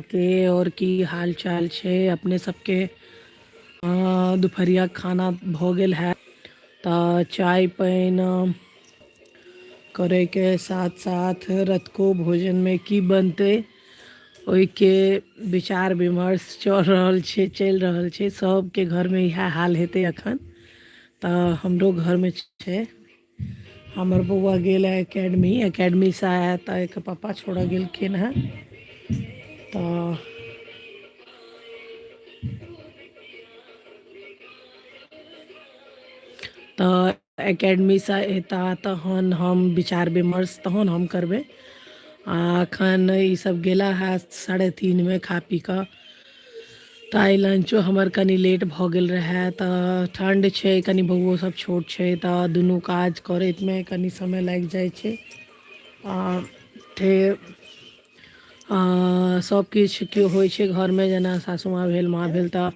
अहाँके आओर की हाल चाल छै अपने सबके। दुपहरिया खाना भऽ गेल है तऽ चाय पानि करैके साथ साथ रतुको भोजनमे की बनतै ओहिके विचार विमर्श चल रहल छै, चलि रहल छै। सबके घरमे इएह हाल हेतै एखन, तऽ हमरो घरमे छै। हमर बौआ गेल है एकेडमी, एकेडमीसँ आया तऽ एकर पप्पा छोड़ऽ गेलखिन हेँ। तऽ तऽ एकेडमीसँ एता तहन हम विचार विमर्श तहन हम करबै। आ एखन ईसभ गेला हे 3:30मे खा पी कऽ। तऽ आइ लंचो हमर कनि लेट भऽ गेल रहए, तऽ ठण्ड छै, कनि बौओ सब छोट छै, तऽ दुनू काज करैतमे कनि समय लागि जाइ छै। आ फेर सब किछु केओ होइ छै घरमे, जेना सासू माँ भेल, माँ भेल, तऽ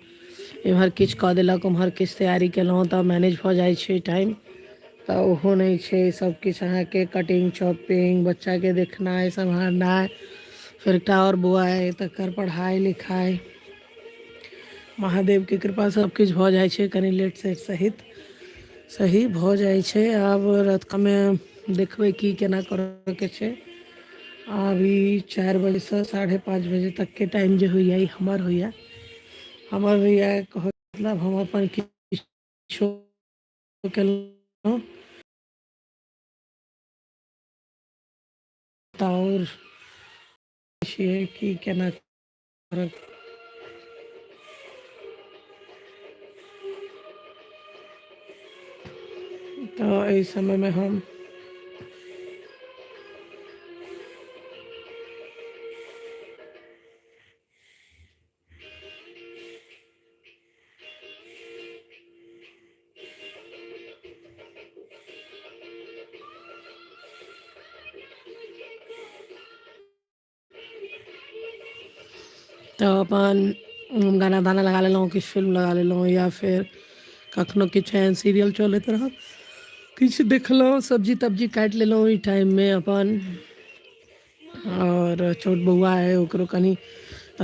एम्हर किछु कऽ देलक, ओम्हर किछु तैयारी केलहुँ, तऽ मैनेज भऽ जाइ छै टाइम। तऽ ओहो नहि छै, सब किछु अहाँके कटिंग चॉपिंग, बच्चाके देखनाइ सम्हारनाइ, फेर एकटा आओर बौआ अइ तकर पढ़ाइ लिखाइ। महादेवके कृपा सब किछु भऽ जाइ छै, कनि लेट सेट सहित सही भऽ जाइ छै। आब रतुकामे देखबै की केना करऽके छै। आब ई 4 बजेसँ 5:30 बजे तकके टाइम जे होइए ई हमर होइए, हमर होइए कहऽके मतलब हम अपन किछो केलहुँ तऽ आओर छियै की केना करब। तऽ एहि समयमे हम तऽ अपन गाना ताना लगा लेलहुँ, किछु फिल्म लगा लेलहुँ, या फेर कखनो किछु एहन सीरियल चलैत रहल, किछु देखलहुँ, सब्जी तब्जी काटि लेलहुँ ओहि टाइममे अपन। आओर छोट बौआ अइ ओकरो कनि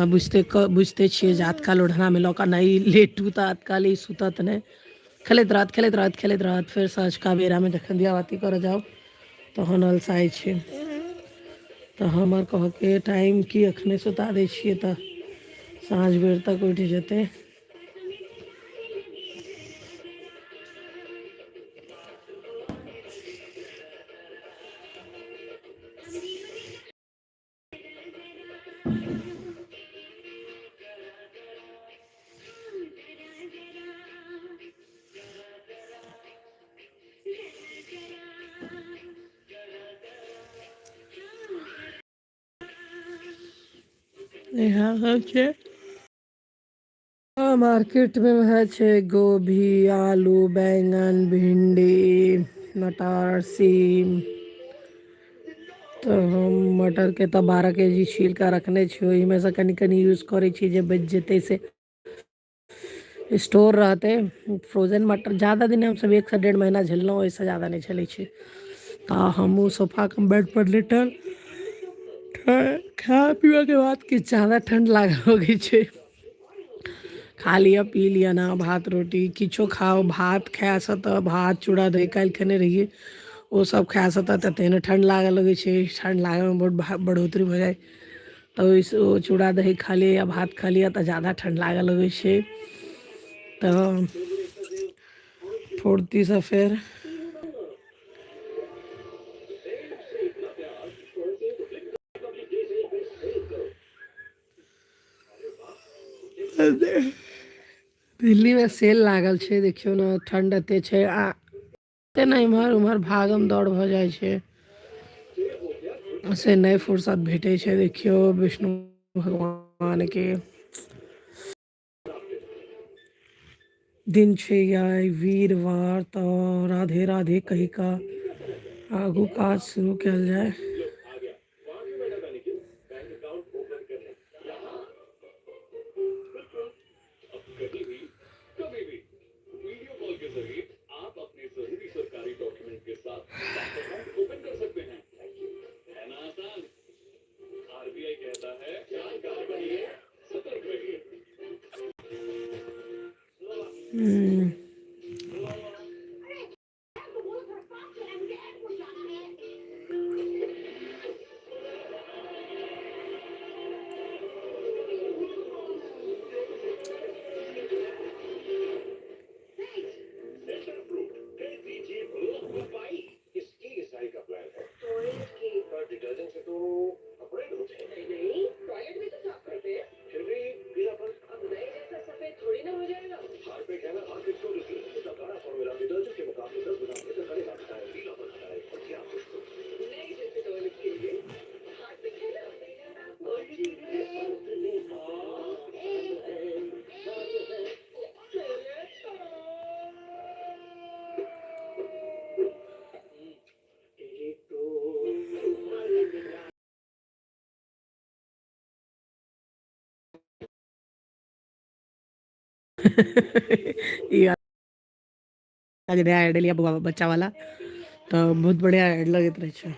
बुझिते बुझिते छियै जे आजकल ओढ़नामे लऽ कऽ नहि लेटू तऽ आजकल ई सुतत नहि, खेलैत रहत खेलैत रहत खेलैत रहत। फेर सँझुका बेरामे जखन दियाबाती करऽ जाउ तहन अलसाइ छै। तऽ हमर कहऽके टाइम कि एखने सुता दै छियै तऽ साँझ बेर तक उठि जेतै। इएह सब छै। मार्केटमे वएह छै गोभी, आलू, बैंगन, भिण्डी, मटर, सीम। तऽ हम मटरके तऽ 12 के जी छील कऽ रखने छी, ओहिमे सँ कनि कनि यूज करै छी, जे बचि जेतै से स्टोर रहतै। फ्रोजन मटर जादा दिन हमसभ 1 सँ 1.5 महीना झेललहुँ, ओहिसँ जादा नहि झेलै छी। तऽ हमहूँ सोफा कम बेडपर लेटल खाय पीबऽके बाद किछु जादा ठण्ड लागऽ लगै छै। खा लिअ पी लिअ ने भात रोटी किछो खाउ, भात खायसँ तऽ भात चूड़ा दही काल्हि खेने रहियै, ओसभ खायसँ तऽ तते ने ठण्ड लागऽ लगै छै, ठण्ड लागऽमे बहुत बढ़ोतरी भऽ जाइ, तऽ ओहिसँ ओ चूड़ा दही खा लिअ या भात खा लिअ तऽ जादा ठण्ड लागऽ लगै छै। तऽ फुर्तीसँ फेर दिल्लीमे सेल लागल छै, देखियौ ने ठण्ड एते छै आ एते ने इम्हर उम्हर भागम दौड़ भऽ जाइ छै, से नहि फुर्सत भेटै छै। देखियौ विष्णु भगवानके दिन छै आइ वीरवार, तऽ राधे राधे कहि कऽ आगू काज शुरू कयल जाय। ई नया एड एलियै बच्चा वाला, तऽ बहुत बढ़िया एड लगैत रहै छै।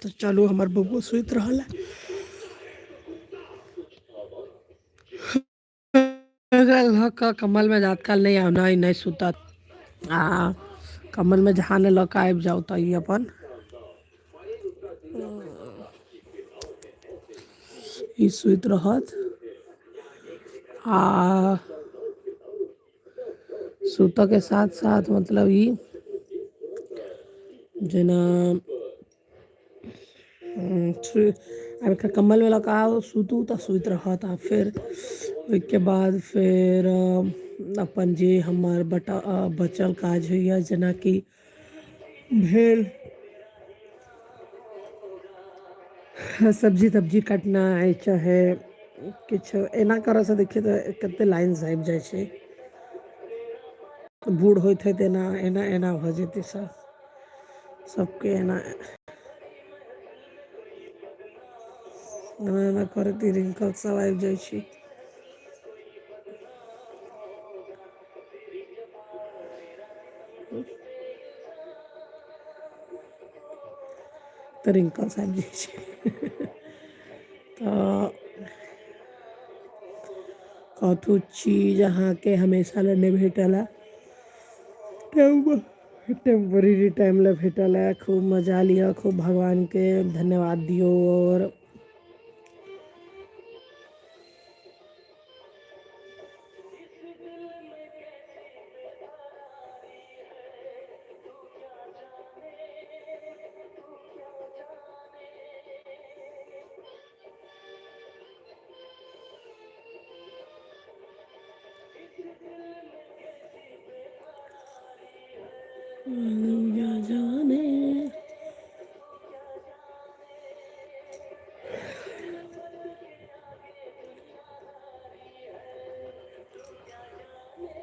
तऽ चलू हमर बबुओ सुति रहल है। लऽ कऽ कम्बलमे जात काल नहि आउ, नहि नहि सुतत। आ कम्बलमे जहाँ ने लऽ कऽ आबि जाउ तऽ ई अपन ई सुति रहत। आ सुतऽके साथ साथ मतलब ई जेना आब एकरा कम्बलमे लऽ कऽ आउ सुतू तऽ सुति रहत। आ फेर ओहिके बाद फेर अपन जे हमर बटा बचल काज होइए, जेनाकि भेल सब्जी तब्जी कटनाइ, चाहे किछु एना करऽसँ देखियौ तऽ कते लाइन्स आबि जाइ छै। बूढ़ होइत होइत एना एना एना भऽ जेतै सब सबके, एना एना एना करैत रिंकल सब आबि जाइ छै। तऽ रिंकल्स आबि जाइ छै। तऽ कथु चीज अहाँके हमेशा लए नहि भेटल है, टेम्पोरेरी टाइम लए भेटल है। खूब मजा लिअ, खूब भगवानके धन्यवाद दियौ। आओर जाने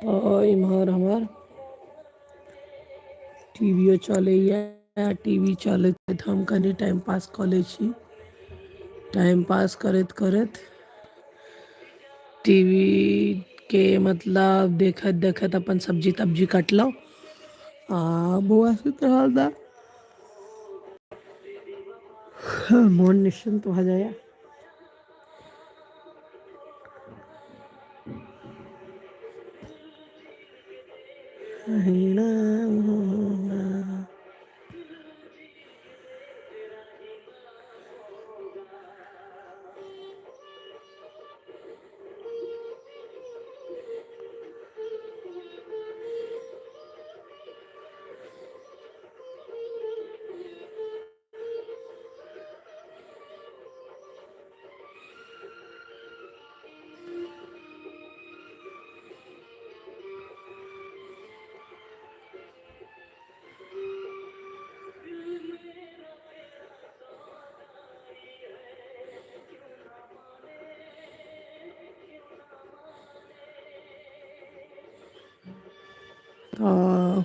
तऽ इम्हर हमर टीवीओ चलैए। टी वी चलैत हम कनि टाइम पास कऽ लै छी। टाइम पास करैत करैत टी वी के मतलब देखैत देखैत अपन सब्जी तब्जी कटलहुँ। आ बौआ सुति रहल तऽ मोन निश्चिन्त भऽ जाइए। तऽ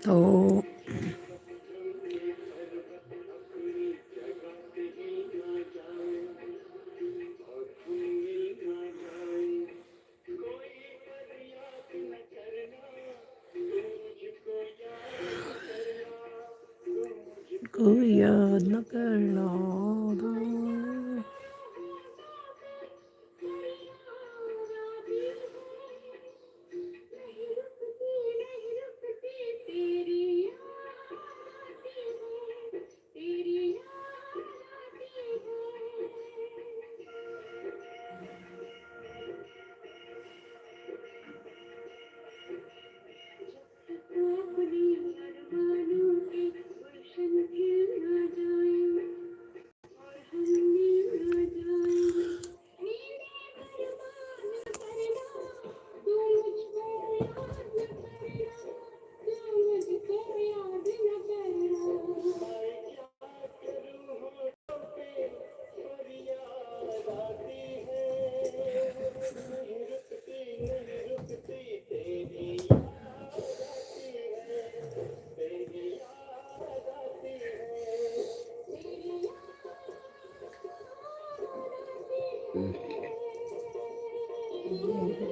तो कोई याद न करना।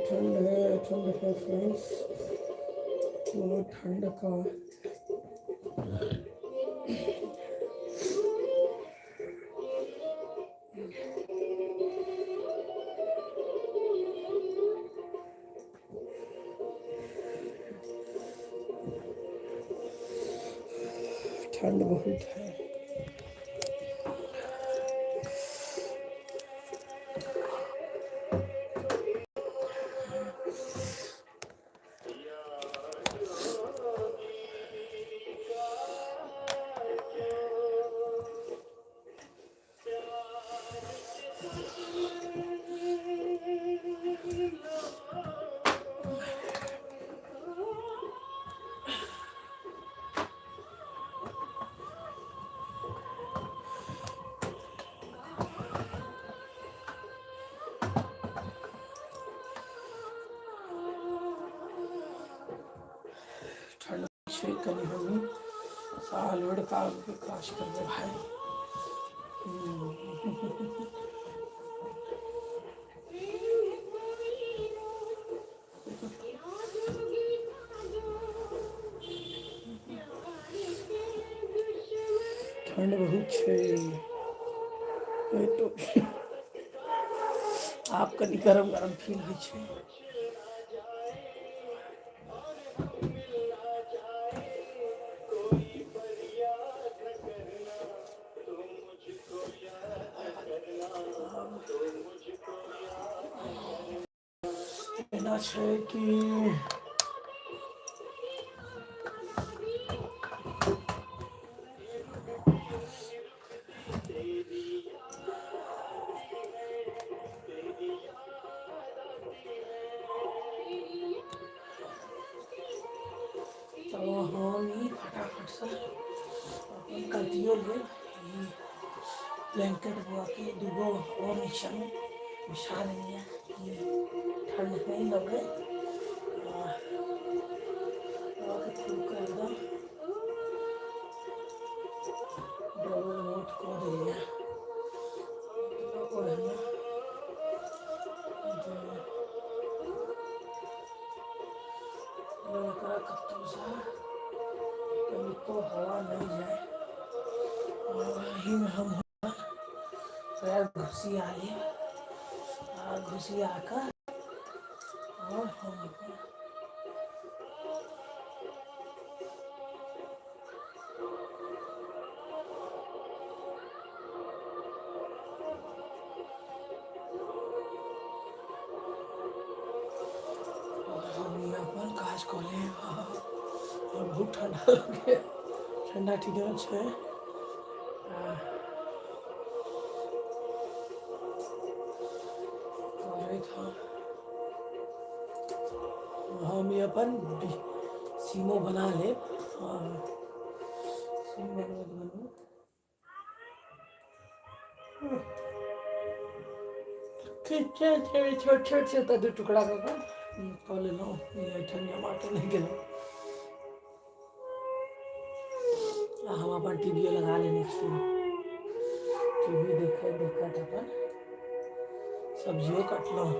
ठंड है फ्रेंड्स, बहुत ठंड का। ठंड बहुत है। ठंड छै कनि मनि, साल भरि काज करबै भाय। ठंड बहुत छै। तो आब कनि गरम गरम फील होइ छै। एना छै कि तऽ हम ई फटाफटसँ अपन काटियो लेब ई ब्लैंकेट बौआके दूगो आओर नीचाँमे बिछा देलियै कि ठण्ड नहि लगै। बौआके खूबके एकदम डबल मोट कऽ देलियै ओढ़ना जे ओकरा कतहुसँ कनिको हवा नहि जाय। एहिमे हम पैर घुसिया लेब आ घुसिया कऽ आओर हम अपन हम ई अपन काज कऽ लेब। आओर बहुत ठण्डा लगैए, ठण्डा ठीके छै। करैत हम ई अपन सीमो बना लेब। सीम बनबैत बनबैत ठीक छै छै, छोट छोट छै तऽ दू टुकड़ा कऽ कऽ कऽ लेलहुँ। एहिठाम जमा नहि गेलहुँ आ हम अपन टीवीओ लगा लेने छी। टीवी देखैत देखैत अपन सब्जियो कटलहुँ।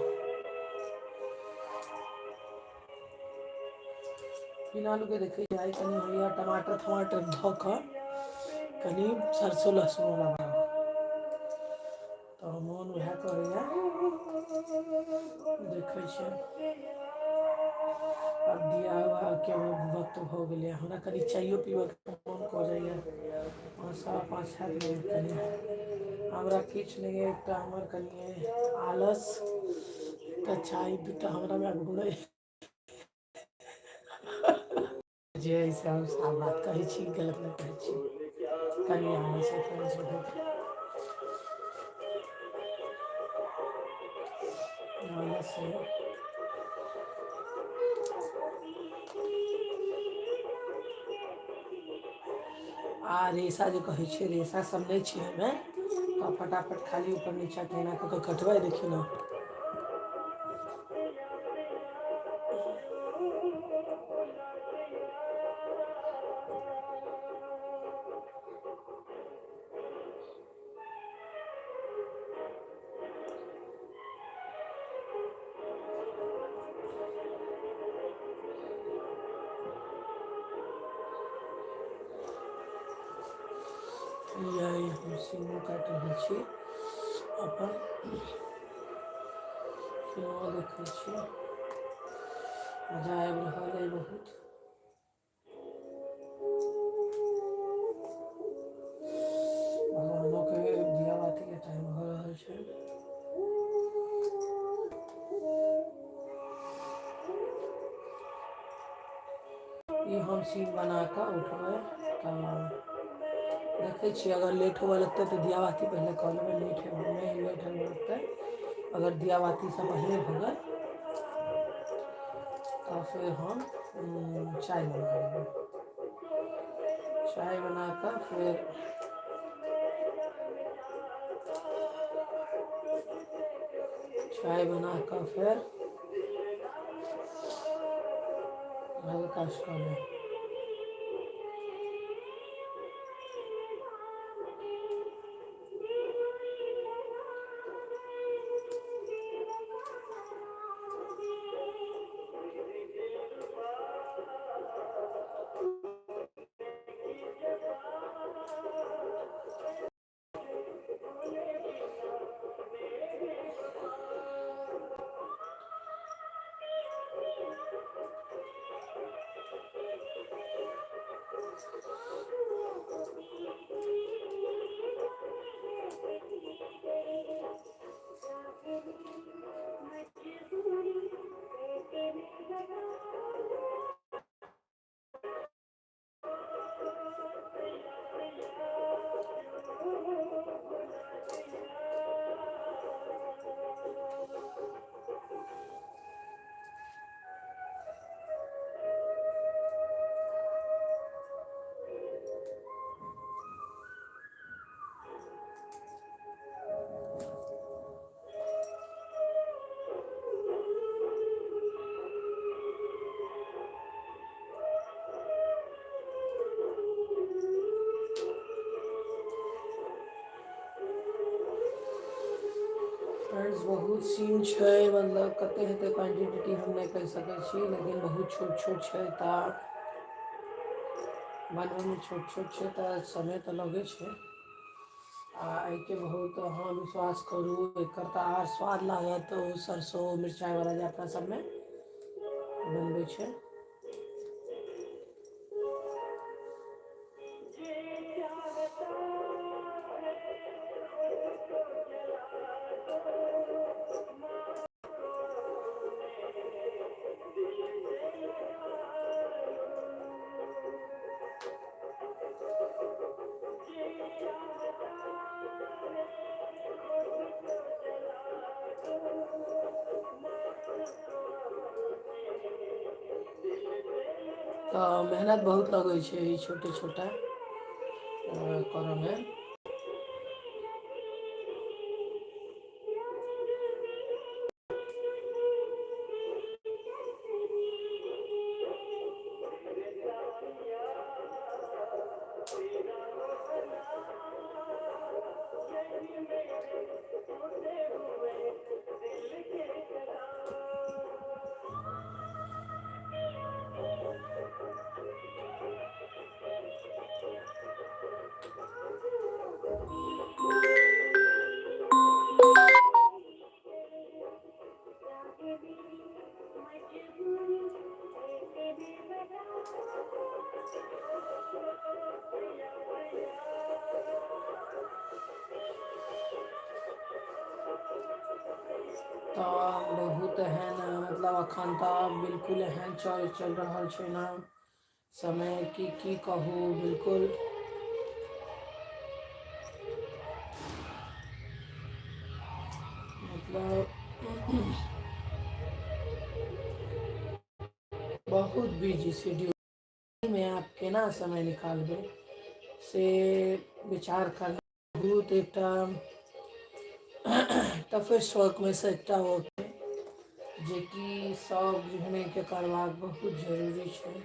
बिना आलूके देखै जाइ कनि होइए टमाटर टमाटर धऽ कऽ कनि सरसो लहसुन वला बनाउ तऽ मोन वएह करैए। देखै छियै, आब दिया के वक्त भऽ गेलै। हमरा कनि चाइयो पीबऽके मोन कऽ जाइए। 5, 5:15 हैत। कनि हमरा किछु नहि, एकटा हमर कनि आलस, एकटा चाय, दूटा हमरामे आब गुण जे से हम साफ बात कहै छी, गलत नहि कहै छी। कनि आलस छै बहुत, आलस है। आ रेशा जे कहै छै, रेशा सब नहि छै एहिमे, तऽ फटाफट खाली ऊपर नीचा के एना कऽ कऽ कटबै। देखियौ ने, हम सीमो काटि रहल छी, अपन फिल्मो देखै छी, मजा आबि रहल अइ बहुत। भगवानोके दिया बातीके टाइम भऽ रहल छै। ई हम सीन बना कऽ उठबै तऽ देखै छियै, अगर लेट हुअ लगतै तऽ दिया बाती पहिले कऽ लेबै। लेट नहि, लेट हुअ लगतै, अगर दिया बातीसँ पहिले भऽ गेल तऽ फेर हम चाय बना लेबै। चाय बना कऽ फेर चाय बना कऽ फेर घरके काज कऽ लेब। बहुत सीम छै, मतलब कते हेतै क्वांटिटी हम नहि कहि सकै छी, लेकिन बहुत छोट छोट छै तऽ बनबैमे छोट छोट छै तऽ समय तऽ लगै छै। आ एहिके बहुत अहाँ विश्वास करू, एकर तऽ आर स्वाद लागत ओ सरसो मिरचाइवला जे अपना सबमे बनबै छै। तऽ मेहनत बहुत लगै छै ई छोटे छोटा करऽमे। तऽ बहुत एहन मतलब अखन तऽ बिलकुल एहन चल चलि रहल छै ने समय की की कहू बिलकुल। मतलब बहुत बिजी शेड्यूल में आप केना समय निकालबै से विचार करना बहुत एकटा टफेस्ट वर्कमे से एकटा वर्क छै, जेकि सब गृहिणीके करबाक बहुत जरूरी छै।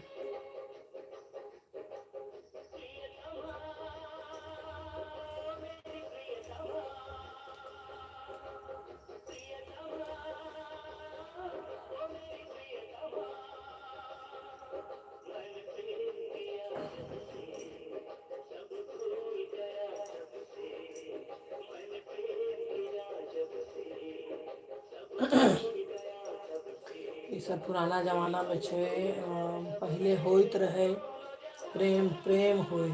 ई सब पुराना जमानामे छै, पहिले होइत रहै प्रेम, प्रेम होइ,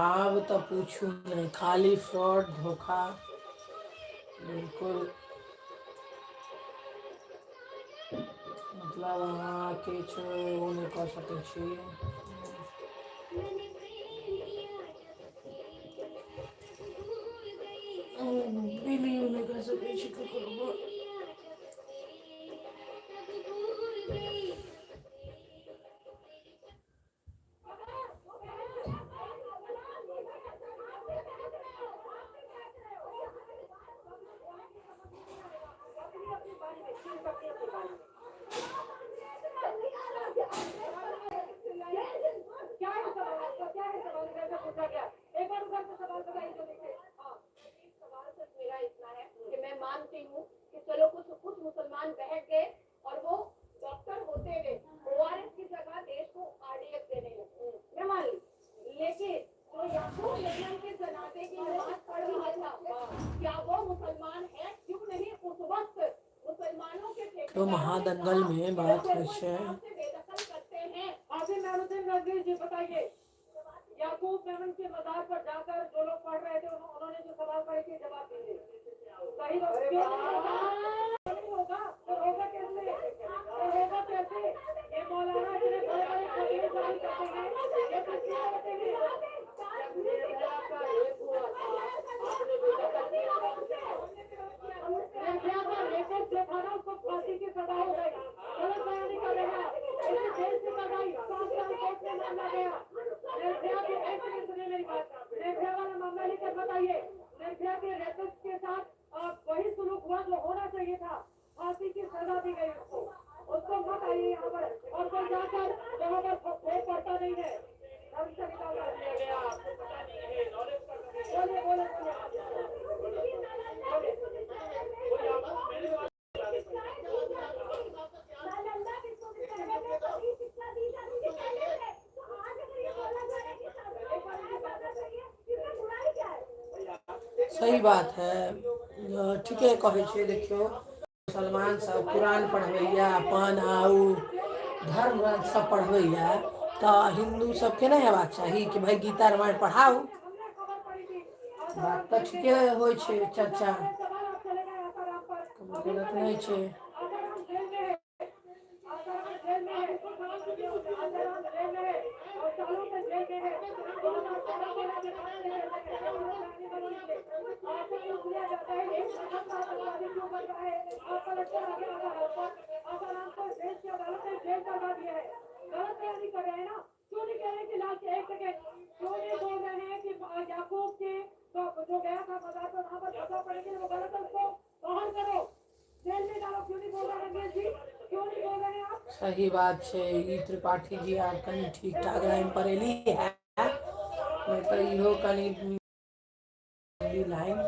आब तऽ पूछू नहि, खाली फ्रॉड धोखा बिलकुल। मतलब अहाँ किछु ओ नहि कऽ सकै छी। बिलीव नहि कऽ सकै छी ककरो पर। तो महादंगल में बात होइ छै। सही बात है। ठीके कहै छै। देखियौ, मुसलमान सब कुरान पढ़बैया अपन आ ओ धर्म ग्रन्थ सब पढ़बैया, तऽ हिन्दू सबके नहि हेबाक चाही कि भाय गीता रामायण पढ़ाउ? बात तऽ ठीके होइ छै। चर्चा कोनो गलत नहि छै। सही बात छै। ई त्रिपाठी जी आब कनि ठीक ठाक लाइन पर एली है, नहि तऽ इहो कनि लाइन।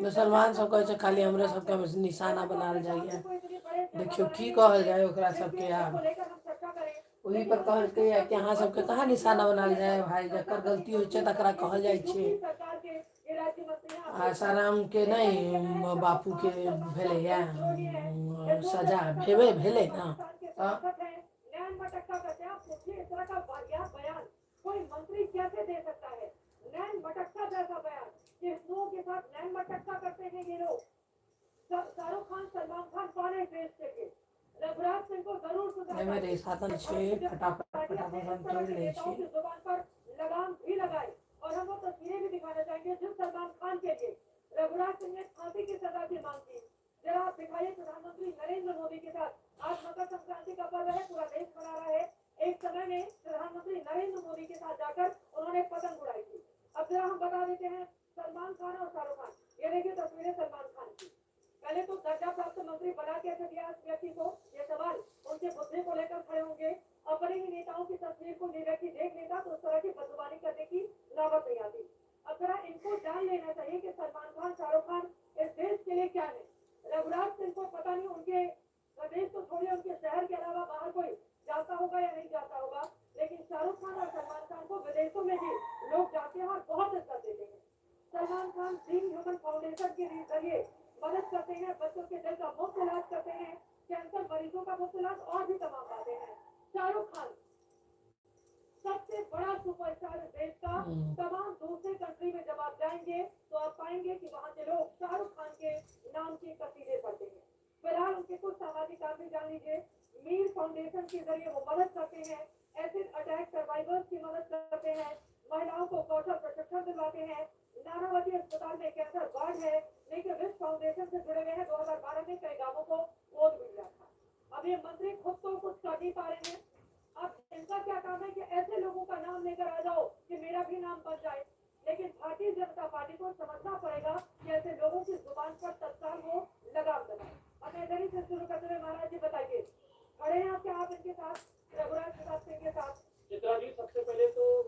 मुसलमान सब कहै छै खाली हमरे सबके निशाना बनायल जाइया। देखियौ, की कहल जाय ओकरा सबके आब। ओही पर कहलकै कि अहाँ सबके कहाँ निशाना बनायल जाय भाय? जकर गलती होइ छै तकरा कहल जाइ छै। आसाराम के नहि, बापू के भेलैया सजा भेबे भेलै ने तऽ। एहिमे रेशा तऽ छै। फटाफट फटाफट हम तोड़ि लै छी।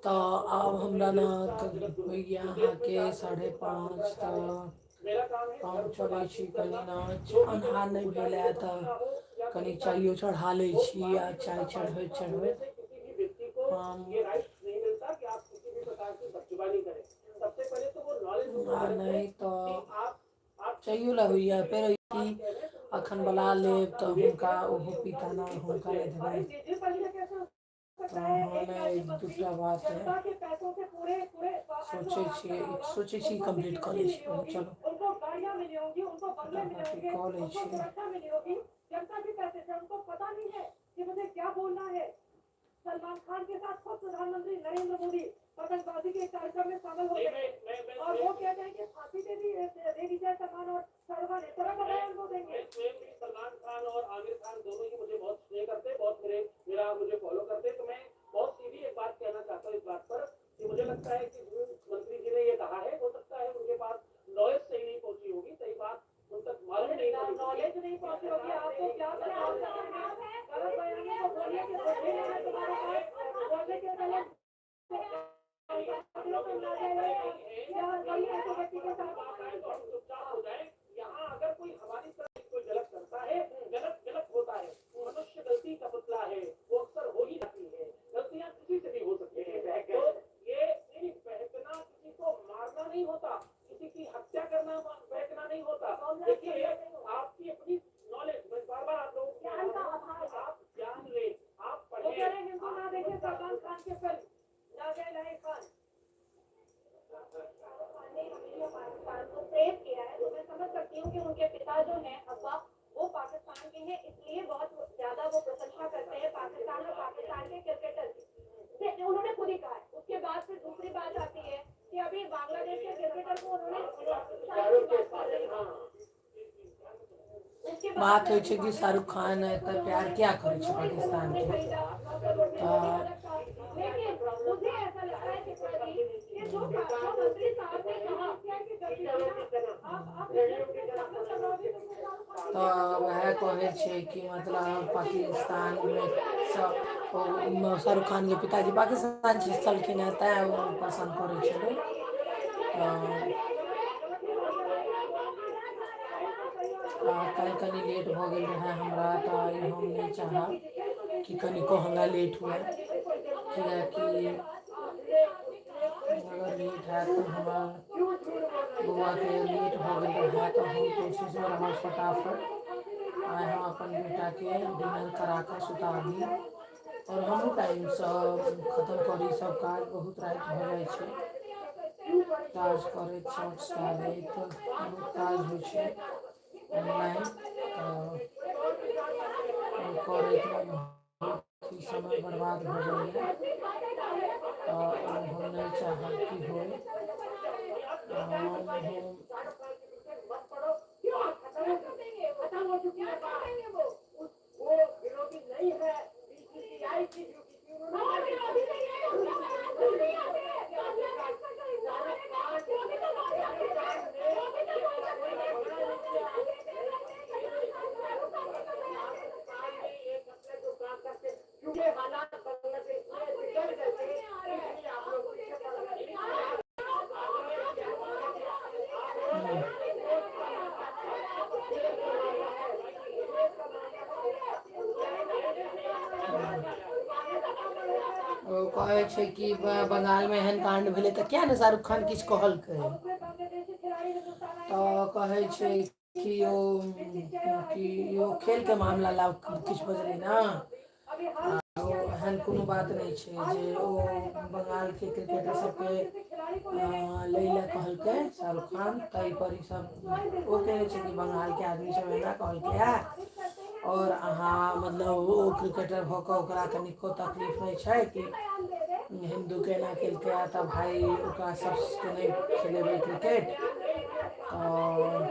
तऽ आब हमरा ने होइया अहाँके 5:30, तऽ हम चलै छी। कनि ने अन्हार नहि भेल है, तऽ कनि चाइयो चढ़ा लै छी आ चाय चढ़बैत चढ़बैत हम आ नहि तऽ चाइयो लए होइया। फेर की अखन बला लेब तऽ हुनका ओहो पीता ने, हुनका नहि देबनि तऽ नहि। दूसरा बात है, सोचै छियै, सोचै छी कम्प्लीट कऽ लै छी पहिले। चलू, फटाफट कऽ लै छी। बात होइ छै कि शाहरुख खान एतऽ प्यार किया करै छै पाकिस्तानके। तऽ तऽ वएह कहै छै कि मतलब पाकिस्तानमे शाहरुख खानके पिताजी पाकिस्तान छलखिन हेँ तैँ ओ पसन्द करै छलै। तऽ आ काल्हि कनि लेट भऽ गेल रहए हमरा, तऽ आइ हम नहि चाहब कि कनिको हमरा लेट हुए, किएकि अगर लेट हैत तऽ हमरा बौआके लेट भऽ गेल रहए। तऽ हम कोशिशमे रहब फटाफट आइ हम अपन बेटाके डिनर करा कऽ सुता दी आओर हमहूँ टाइमसँ खतम करी सब काज। बहुत राति भऽ जाइ छै काज करैत, शॉर्ट्स डालैत, बहुत काज होइ छै ऑनलाइन, तऽ ओ करैतमे बहुत ही समय बर्बाद भऽ जाइए। तऽ ओ हम नहि चाहब कि होइ। हम ओ कहै छै कि बंगालमे एहन काण्ड भेलै तऽ किया ने शाहरुख खान किछु कहलकै? तऽ कहै छै कि ओ कि ओ खेलके मामला ला किछु बजलै ने, आ ओ एहन कोनो बात नहि छै जे ओ बंगालके क्रिकेटर सबके लै लए कहलकै शाहरुख खान। ताहिपर ईसब ओ कहै छै कि बंगालके आदमी सब एना कहलकै हँ, आओर अहाँ मतलब ओ क्रिकेटर भऽ कऽ ओकरा कनिको तकलीफ नहि छै कि हिन्दूके एना केलकै हँ, तऽ भाय ओकरा सबके नहि खेलेबै क्रिकेट। तऽ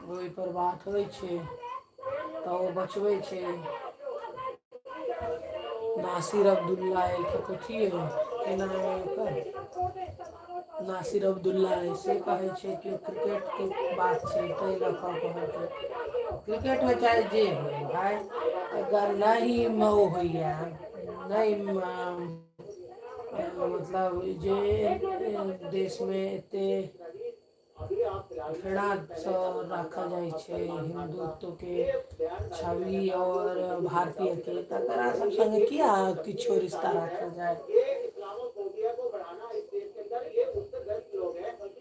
ओहिपर बात होइ छै तऽ ओ बचबै छै। नासिर अब्दुल्ला कि कथी है, की नाम है ओकर, नासिर अब्दुल्ला है, से कहै छै कि क्रिकेटके बात छै ताहि लऽ कऽ कहलकै। क्रिकेट होइ चाहे जे होइ भाय, अगर नहि ओ होइए नहि, मतलब जे देशमे एते घृणासँ राखल जाइ छै हिन्दुत्वके छवि आओर भारतीयके, तकरा सब सङ्गे किया किछो रिश्ता राखल जाय?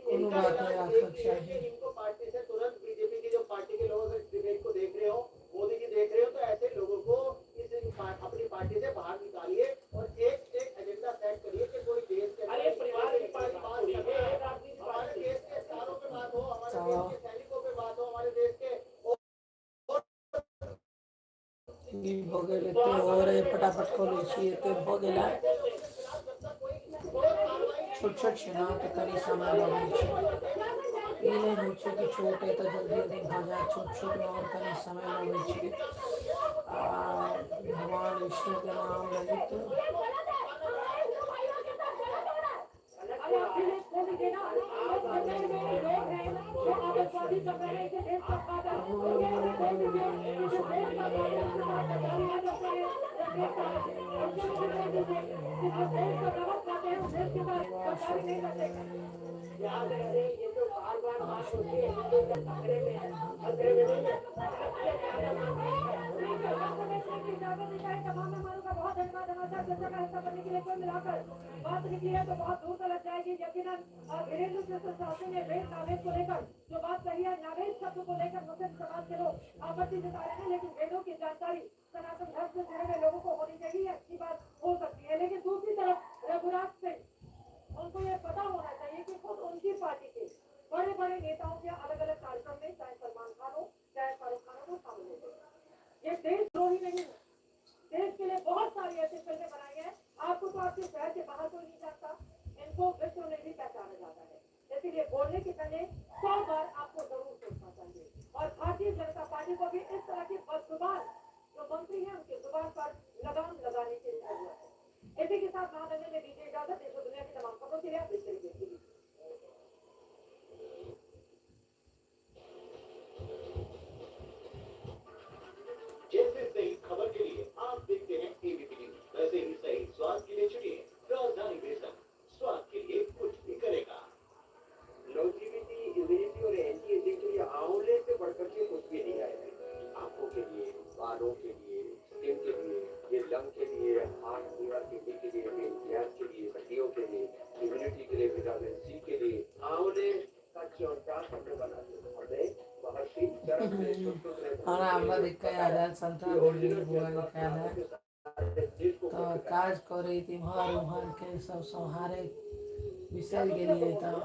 कोनो बात नहि राखक चाही। तऽ ई भऽ गेल एते, आओर फटाफट कऽ लै छी, एते भऽ गेल। छोट छोट छै ने, तऽ कनि समय लगै छै। ई नहि होइ छै कि छोट अइ तऽ जल्दी जल्दी भऽ जायत। छोट छोटमे आओर कनि समय लगै छै। आ भगवान विष्णुके नाम लैत हमरा आंवला देख कऽ याद आयल, संतरा देख बौआ के खायल है। तऽ काज करैत इम्हर उम्हरके सब सम्हारैत बिसरि गेलियै तऽ।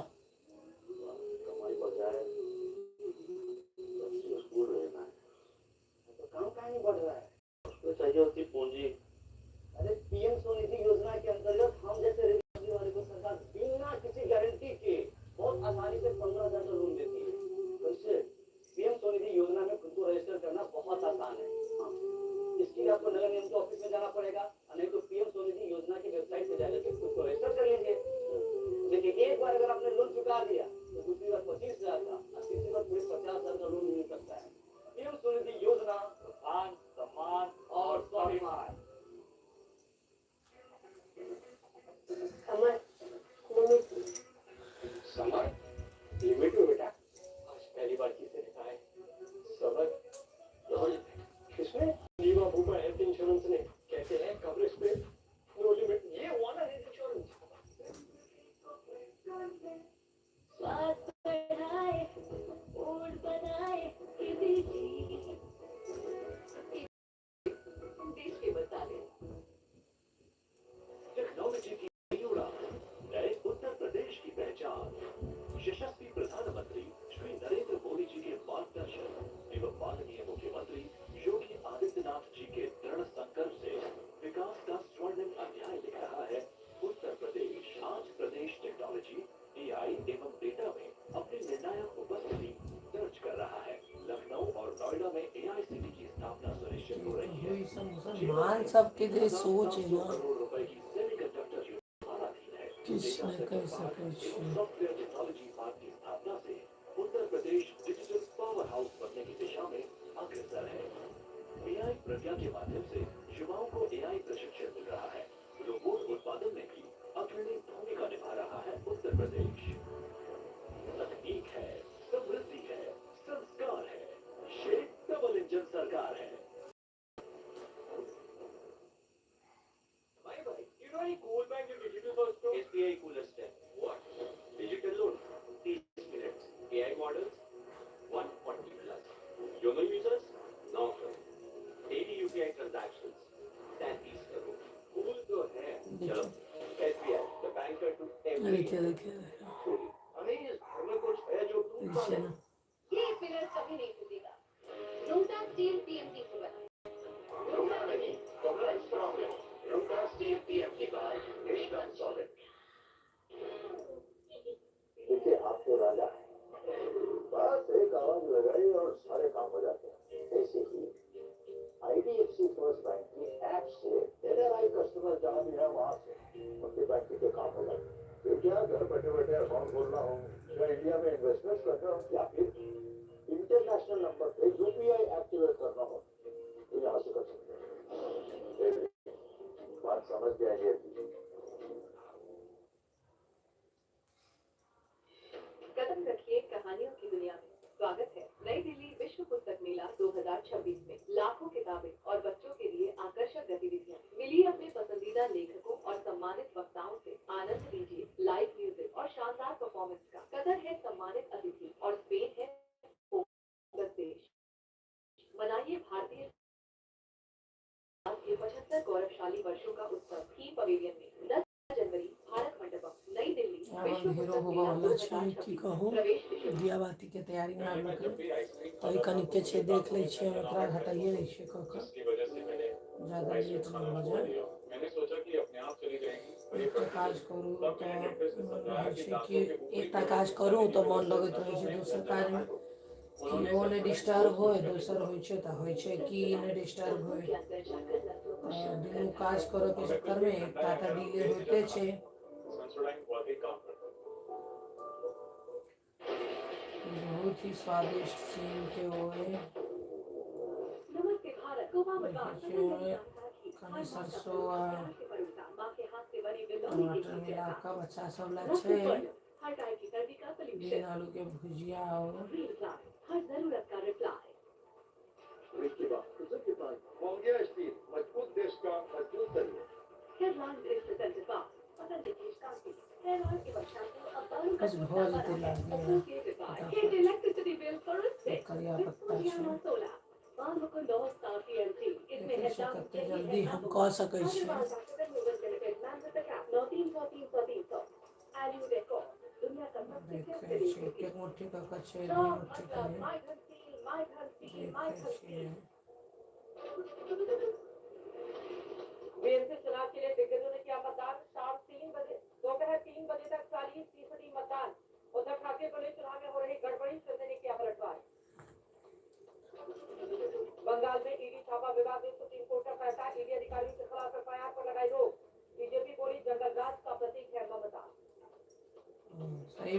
मुसलमान सबके जे सोच है ना, किछु नहि कहि सकै छी। देखिए देखिए देखिए ना। आब अन्धेरो होबऽवला छै, की कहू। दिया बातीके तैयारीमे आब लगबै तऽ ई कनिके छै, देख लै छियै हम। एकरा घटाइए दै छियै कऽ कऽ, जादा लेट नहि भऽ जाय। एकटा काज करू तऽ मोन रहै छै कि एकटा काज करू तऽ मोन लगैत रहै छै दोसर काजमे कि ओ नहि डिस्टर्ब होय। दोसर होइ छै तऽ होइ छै कि नहि डिस्टर्ब होय। तऽ दुनू काज करयके चक्करमे एकटा तऽ डिले होइते छै। बहुत ही स्वादिष्ट सीमके ओइ देखै छियै, कनि सरसो आ टमाटर मिला कऽ बच्चा सब लए छै बीन आलूके भुजिया। आओर बस भऽ जेतै लागैए फटाफट। करिया पत्ता छै। देखै छियै कते जल्दी हम कऽ सकै छियै। देखै छियै, एक मुट्ठी कऽ कऽ छै, दू मुट्ठी कनि देखै छियै। सही,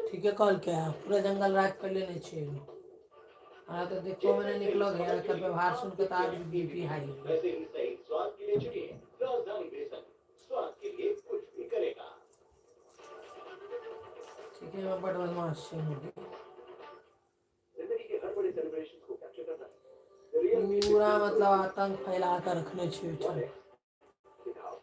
ठीके कहलकै। पूरा जंगल राज कर लेने छै। हमरा तऽ देखो मे नहि नीक लगैया। एकर व्यवहार सुन के तऽ आर बी पी हाई हो गेल। ठीके मे बड बदमाश छै मुर्गी। पूरा मतलब आतंक फैला कऽ रखने छै ओहिठाम, की कहू।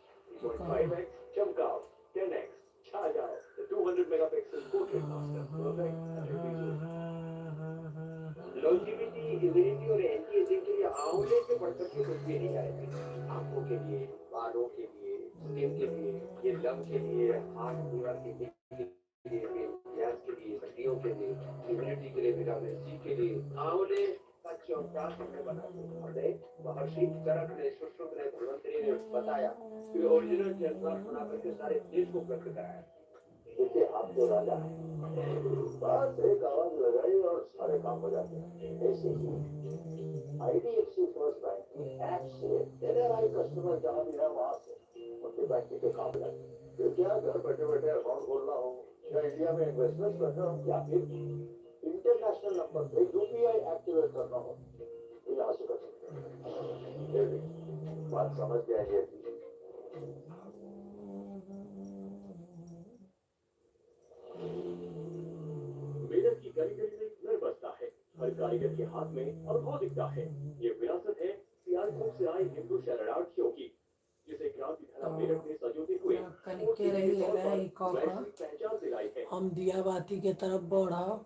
तऽ कनिके रहि गेलै। ई कऽ कऽ हम दिया बातीके तरफ बढ़ब,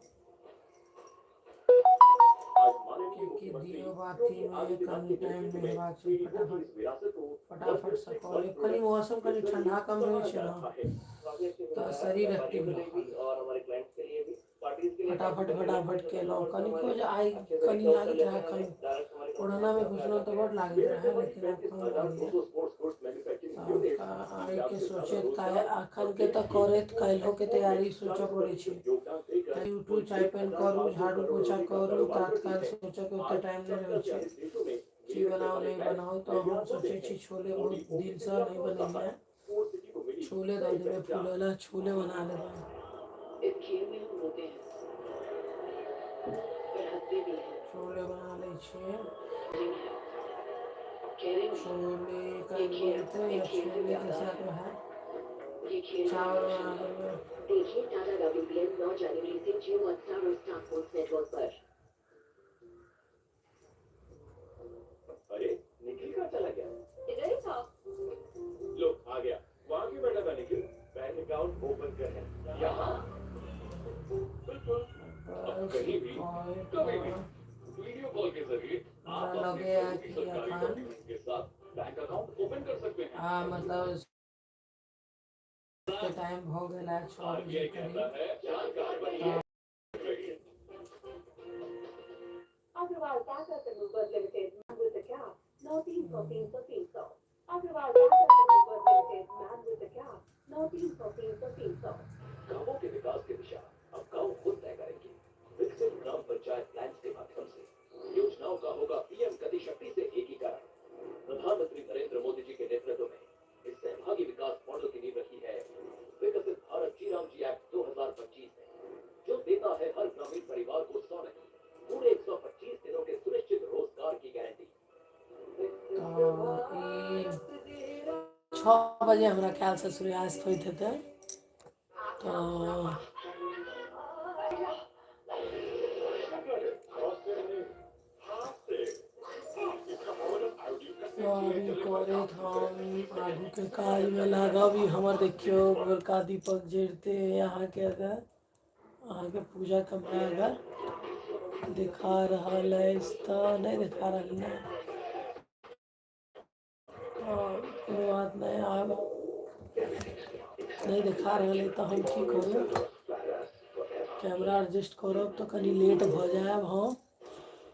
कियाकि दियो बातीमे कनि टाइम नहि हेबाक छै। फटाफट फटाफट से कऽ लेब। कनि मौसम कनि ठण्डा कम रहै छै ने तऽ शरीर एक्टिव रहल। फटाफट फटाफट केलहुँ। कनिको जे आइ कनि लागैत रहए, कनि कोरोनामे घुसलहुँ तऽ बड्ड लागैत रहए, लेकिन आब कम लागैए। तऽ आइके सोचैत अखनके तऽ करैत काल्हिओके तैयारी सोचऽ पड़ै छै। उठू, चाय पानि करू, झाड़ू पोछा करू, तात्काल सोचऽके ओते टाइम नहि रहै छै की बनाउ, नहि बनाउ। तऽ हम सोचै छी, छोले बहुत दिनसँ नहि बनेलियै। छोले दऽ देबै फूलै लए, छोले बना लेबै। छोले बना लै छियै। छोले काल्हि बनतै या छोलेके साथ वएह चावल हमरा लगैए कि अखन आ मतलब के टाइम भऽ गेल है 6 बजे करीब। तऽ तऽ ई 6 बजे हमरा ख्यालसँ सूर्यास्त होइत हेतै। तऽ अभी करैत हम आगूके काजमे लागब। ई हमर देखियौ, बड़का दीपक जरिते अहाँके, अगर अहाँके पूजा कमरा अगर देखा रहल अछि तऽ नहि देखा रहल ने, कोनो बात नहि। आब नहि देखा रहल अइ तऽ हम की करू? कैमरा एडजस्ट करब तऽ कनि लेट भऽ जायब हम,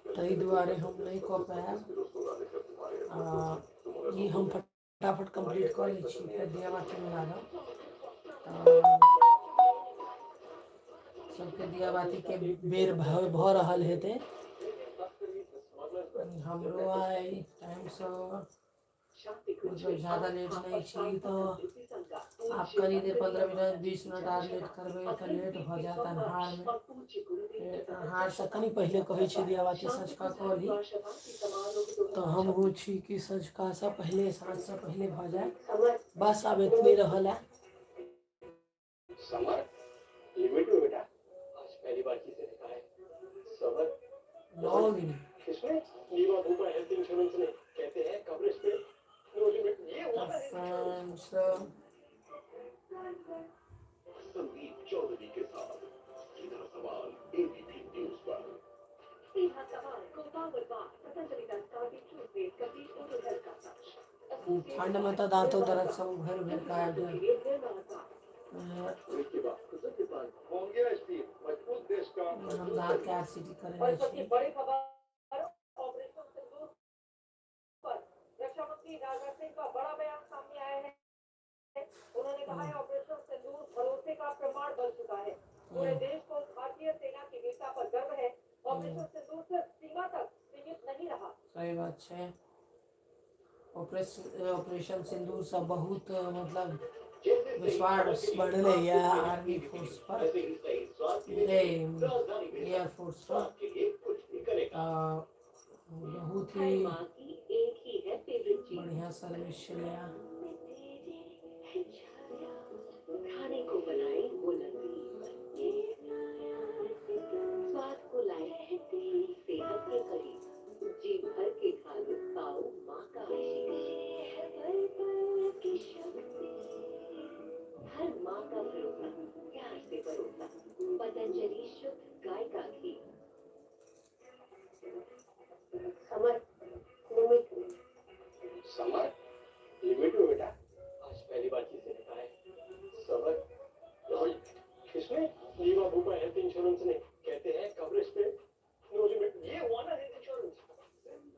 ताहि दुआरे हम नहि कऽ पायब। आ ई हम फटाफट कम्प्लीट कऽ लै छी, फेर दिया बातीमे लागब। तऽ सबके दिया बातीके बेर भऽ रहल हेतै। हमरो आइ टाइमसँ, मतलब ज्यादा लेट नहि छी, तऽ आब कनि देर, 15 मिनट, 20 मिनट आर लेट करबै तऽ लेट भऽ जायत। अन्हारमे, अन्हारसँ कनि पहिले कहै छै दिया बाती सँझुका कऽ ली, तऽ हमहूँ छी कि सँझुकासँ पहिले, साँझसँ पहिले भऽ जाय। बस आब एतबे रहल है। लऽ गेली। फ्रेंड्स, ठंडमे तऽ दाँतो दर्द सब उभरि उभरि कऽ आबि जाय। हम दाँतके आरसीटी करेने छी। सही बात छै। ऑपरेशन ऑपरेशन सिन्दूरसँ बहुत मतलब विश्वास बढ़लैए आर्मी फोर्स पर, एयर फोर्स पर। तऽ बहुत ही बढ़िआँ सर्विस छलैए।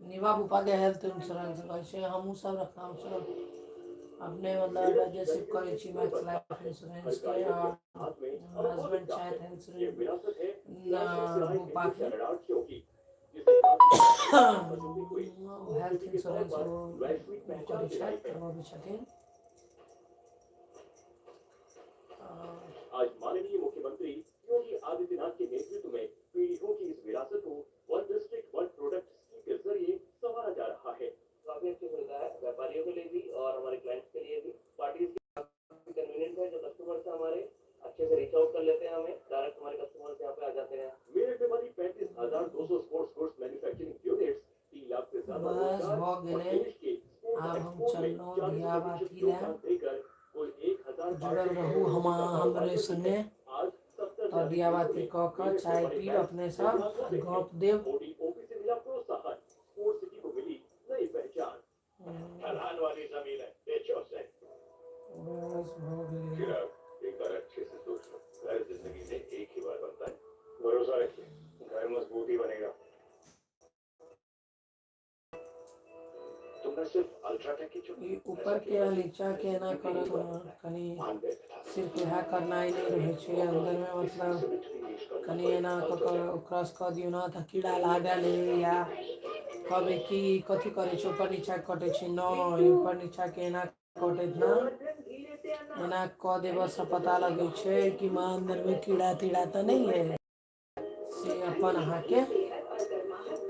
निवा बुपाके हेल्थ इंश्योरेंस रहै छै। हमहूँ सब रखना सब अपने, मतलब जैसे करै छी मैक्स लाइफ इंश्योरेंसके आ हस्बैंड छथि हेल्थ बुपाके हेल्थ इंश्योरेंस, ओ करै छथि, करबाबै छथिन। आज माननीय मुख्यमंत्री योगी आदित्यनाथ के नेतृत्व में पीढ़ियों की इस विरासत को One District One Product scheme के जरिए संवारा जा रहा है। काफी अच्छी सुविधा है व्यापारियों के लिए भी और हमारे क्लाइंट्स के लिए भी। पार्टीज काफी कन्वीनियंट है। रीच आउट कर लेते हैं हमें, डायरेक्ट हमारे कस्टमर्स यहाँ पे आ जाते हैं। मेरठ में बनी 35,200 sports goods manufacturing units, 3 lakh से ज्यादा बस रोजगार भऽ और गेलै। देश के स्पोर्ट्स आब हम एक्सपोर्ट में चललहुँ 40% दियाबाती लए। योगदान देकर कुल जुड़ल 1,800 रहू करोड़ हम रुपए का हमरे कारोबार कर चुके संगे। हैं। आज 70 से तब अधिक देशों दियाबाती में कऽ कऽ मेरठ में चाय बने पीब बैट्स अपने सब निर्यात आ होते हैं। गप देब। ओडीओपी से मिला प्रोत्साहन, स्पोर्ट्स सिटी को मिली नई पहचान। ढलान वाली जमीन है, बेचो उसे। बस भऽ गेलै। चिराग, एक बार अच्छे से सोच लो, घर जिंदगी में एक ही बार बनता है। भरोसा रखिए, घर मजबूत ही बनेगा। तुमने सिर्फ अल्ट्राटेक ही चुनी? ई ऊपरके आ नीचाके एना करत ने कनि सिर्फ इएह करनाइ नहि रहै छै अन्दरमे, मतलब कनि एना कऽ कऽ क्रॉस कऽ दियौ ने तऽ कीड़ा लागल है या कहबै कि कथी करै छै, ऊपर नीचा कटै छै। नहि, ऊपर नीचाके एना कटैत ने एना कऽ देबऽसँ पता लगै छै कि माँ अन्दरमे कीड़ा तीड़ा तऽ नहि है। से अपन अहाँके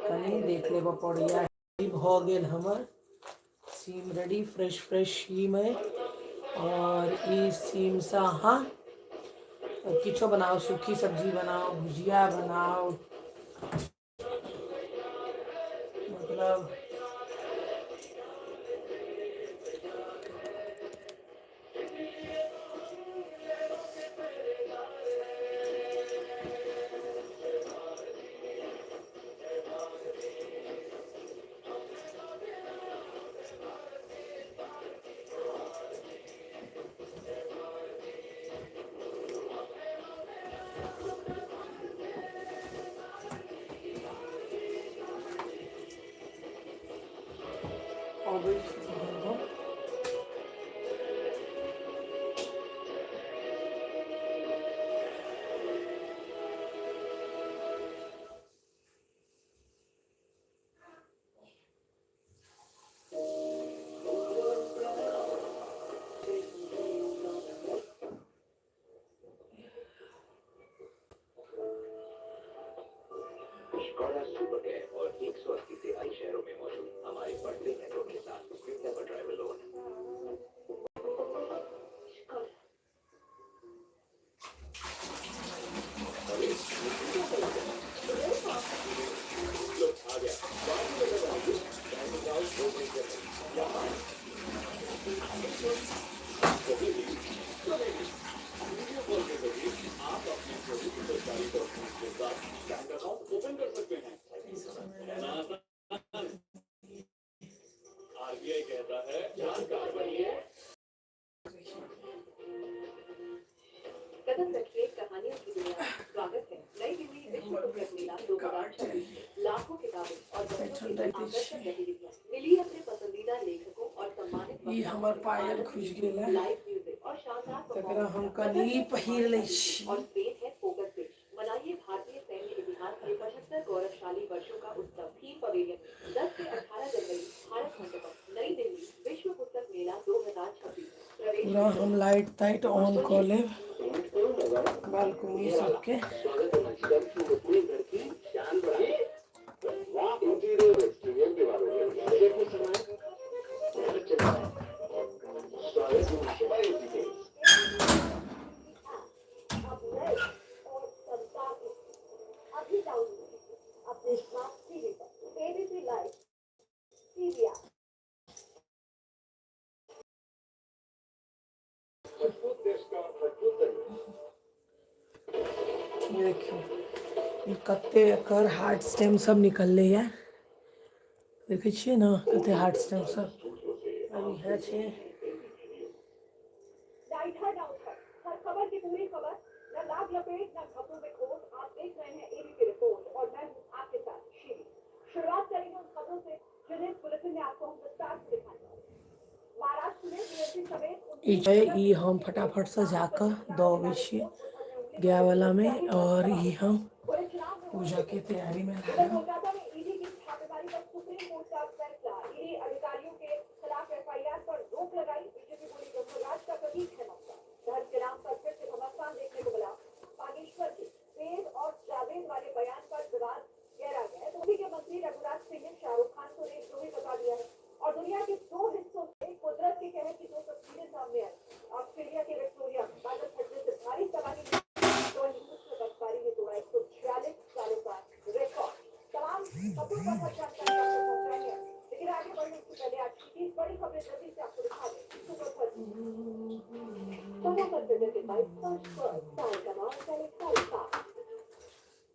कनि देख लेबऽ पड़ैया। ई भऽ गेल हमर सीम रेडी, फ्रेश फ्रेश सीम अइ। आओर ई सीमसँ अहाँ किछो बनाउ, सूखी सब्जी बनाउ, भुजिया बनाउ, मतलब अबै छी तहन हम। स्कोडा सुपर कैब और 180 से अधिक शहरों में मौजूद हमारे बढ़ते नेटवर्क के साथ you never drive alone. लो आ गया, बाद में नजर आएगी। बैंक अकाउंट ओपन करने यहाँ कभी भी कभी भी वीडियो कॉल के जरिए आप अपनी सभी सरकारी डॉक्यूमेंट के साथ बैंक अकाउंट ओपन कर सकते हैं। है ना आसान? आरबीआई कहता है, जानकार बनिए। कदम रखिए कहानियों की दुनिया में। स्वागत है नई दिल्ली विश्व पुस्तक मेला 2026 में। लाखों किताबें और बच्चों बैठल के लिए रहै आकर्षक छियै। गतिविधियां। मिलिए अपने पसंदीदा लेखकों और सम्मानित ई वक्ताओं हमर से। पायल आनंद खुजि लीजिए गेल है, लाइव म्यूजिक और शानदार तकरा परफॉर्मेंस हम का। कनि 75 पहिर लै सम्मानित छी। अतिथि और स्पेन है फोकस पेश। मनाइए भारतीय सैन्य इतिहास के 75 गौरवशाली वर्षों का उत्सव थीम पवेलियन में 10 से 18 जनवरी, भारत मंडपम, नई दिल्ली। विश्व पुस्तक मेला 2026, प्रवेश पूरा निःशुल्क। हम लाइट ताइट ऑन कऽ लेब बालकनी सबके। स्वागत है मंच पर अपने घर की शान बढ़ाए। इंटीरियर एक्सटीरियर दीवारों के स्वागत। अब नए और संसार अभी डाउनलोड कीजिए अपने स्मार्ट टीवी पर एबीपी लाइव टीवी ऐप। मजबूत देश का मजबूत दरिया। देखियौ, ई कते एकर हार्ड स्टेम सब निकललै या। देखै छियै ने कते हार्ड स्टेम सब अब इएह छै। इधर ना उधर, हर खबर की पूरी खबर, न लाग लपेट न खबरों में खोट। आप देख रहे हैं एबीपी रिपोर्ट और मैं हूं आपके साथ शीरी। शुरुआत करेंगे उन खबरों से जिन्हें इस बुलेटिन में आपको हम विस्तार से दिखाने वाले हैं। महाराष्ट्र में बीएमसी समेत ई छै, ई हम फटाफटसँ जाकऽ दऽ अबै छियै गायवलामे आओर ई हम पूजाके तैयारीमे उधर लागब। कोलकाता में ईडी की छापेमारी पर सुप्रीम कोर्ट का फैसला। ईडी अधिकारियों के खिलाफ एफआईआर पर रोक लगाई। बीजेपी बोली, जमहूराज का प्रतीक है ममता। धर्म के नाम पर फिर से घमासान देखने को मिला। बागेश्वर के वेद और जावेद वाले बयान पर विवाद गहरा गया है। मोदी के मंत्री रघुराज सिंह ने शाहरुख खान को देशद्रोही बता दिया है। और दुनिया के दो हिस्सों से कुदरत के कहर की दो तस्वीरें सामने आई। ऑस्ट्रेलिया के विक्टोरिया में बादल फटने से भारी तबाही।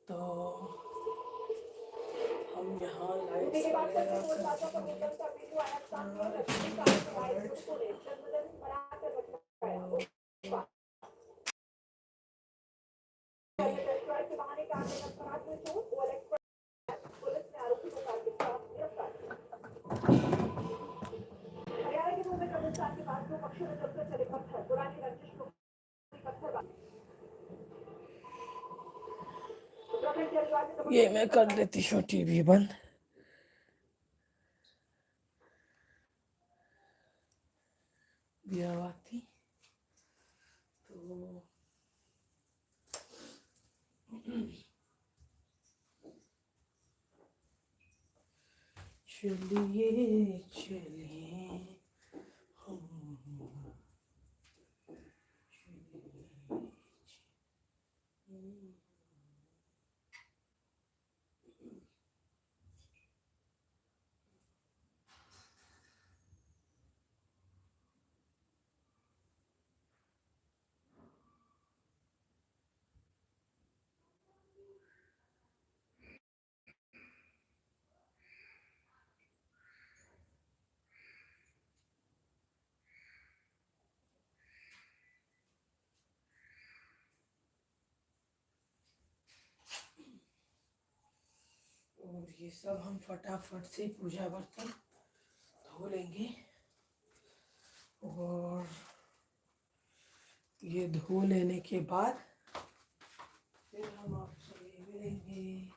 तो हम यहाँ लाइट्स वगैरह कर देंगे। ये मैं कर देती हूँ टीवी बंद। दियाबाती तो चलिए चलिए हम और ये सब हम फटाफट से पूजा बर्तन धो लेंगे। और ये धो लेने के बाद फिर हम आपसे मिलेंगे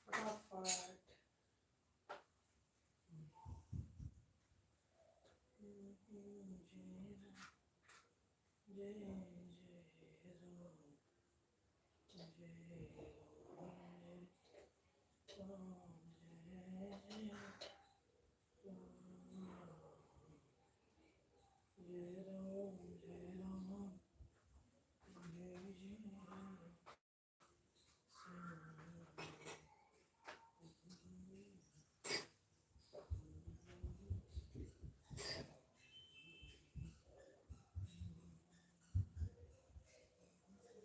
फटाफट। जय जय राम जय जय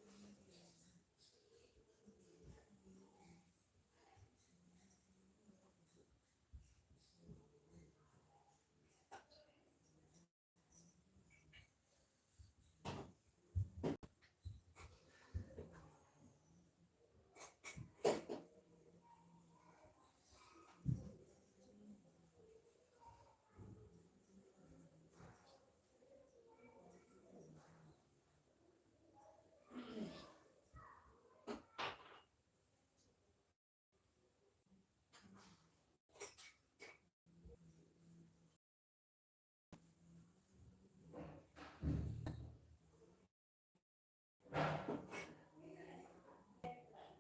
राम।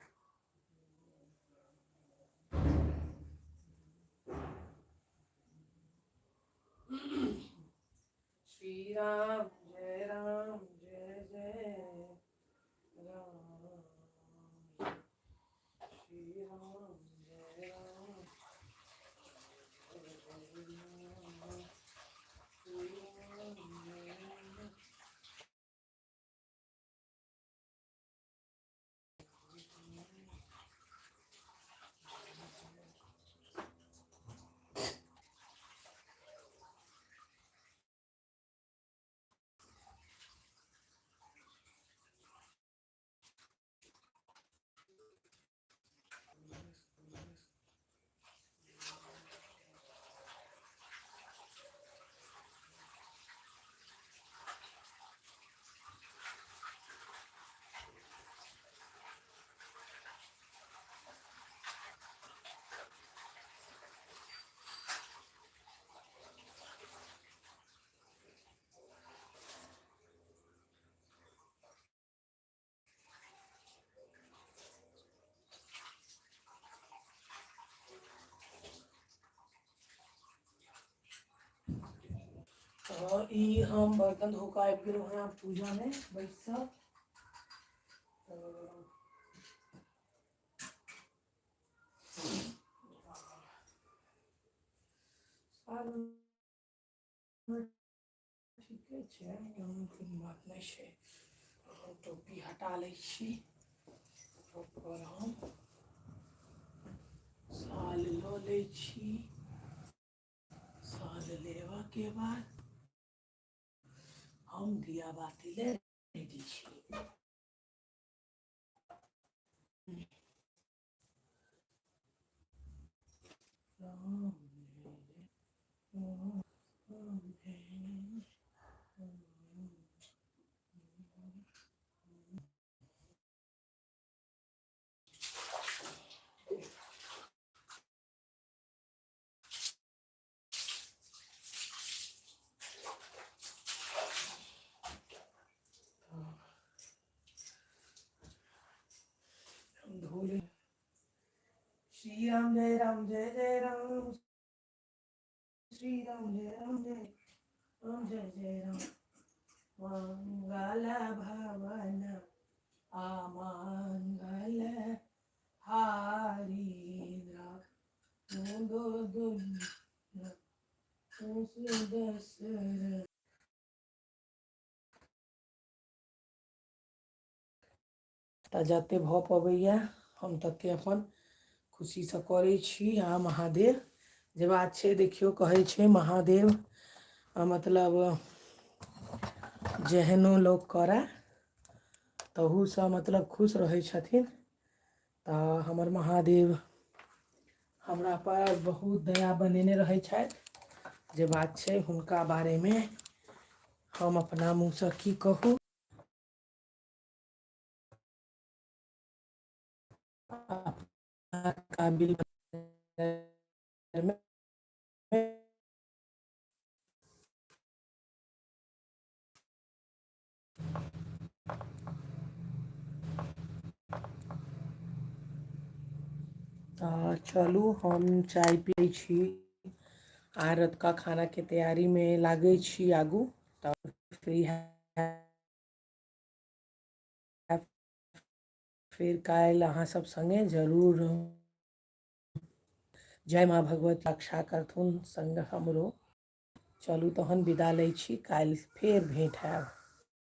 श्री राम जय जय राम। श्री राम जय राम जय राम। श्री राम जय राम। तऽ ई हम बर्तन धो कऽ आबि गेलहुँ हेँ पूजामे बैसल। तऽ ठीक। ठीके छै, एहन कोनो बात नहि छै। हम टोपी हटा लै छी, ओकर हम साल लऽ लै छी। साल लेबाके बाद हम दिया बाती ले रेडी छी। राम धो श्री राम जय राम जय जय राम, श्री राम जय राम जय राम जय जय राम। मंगल भवन अमंगल हारी दो तऽ जते भऽ पबैया हम तते अपन खुशीसँ करै छी। आ महादेव जे बात छै, देखियौ, कहै छै महादेव मतलब जेहनो लोक करए तहूसँ मतलब खुश रहै छथिन। तऽ हमर महादेव हमरा पर बहुत दया बनेने रहै छथि। जे बात छै, हुनका बारेमे हम अपना मुँहसँ की कहू। काबिल तऽ चलू, हम चाय पियै छी आ रतुका खानाके तैयारीमे लागै छी आगू। तऽ फ्री फेर काल्हि अहाँ सब सङ्गे जरूर। जय माँ भगवती, रक्षा करथुन सङ्ग हमरो। चलू तहन, विदा लै छी, काल्हि फेर भेँट हैब।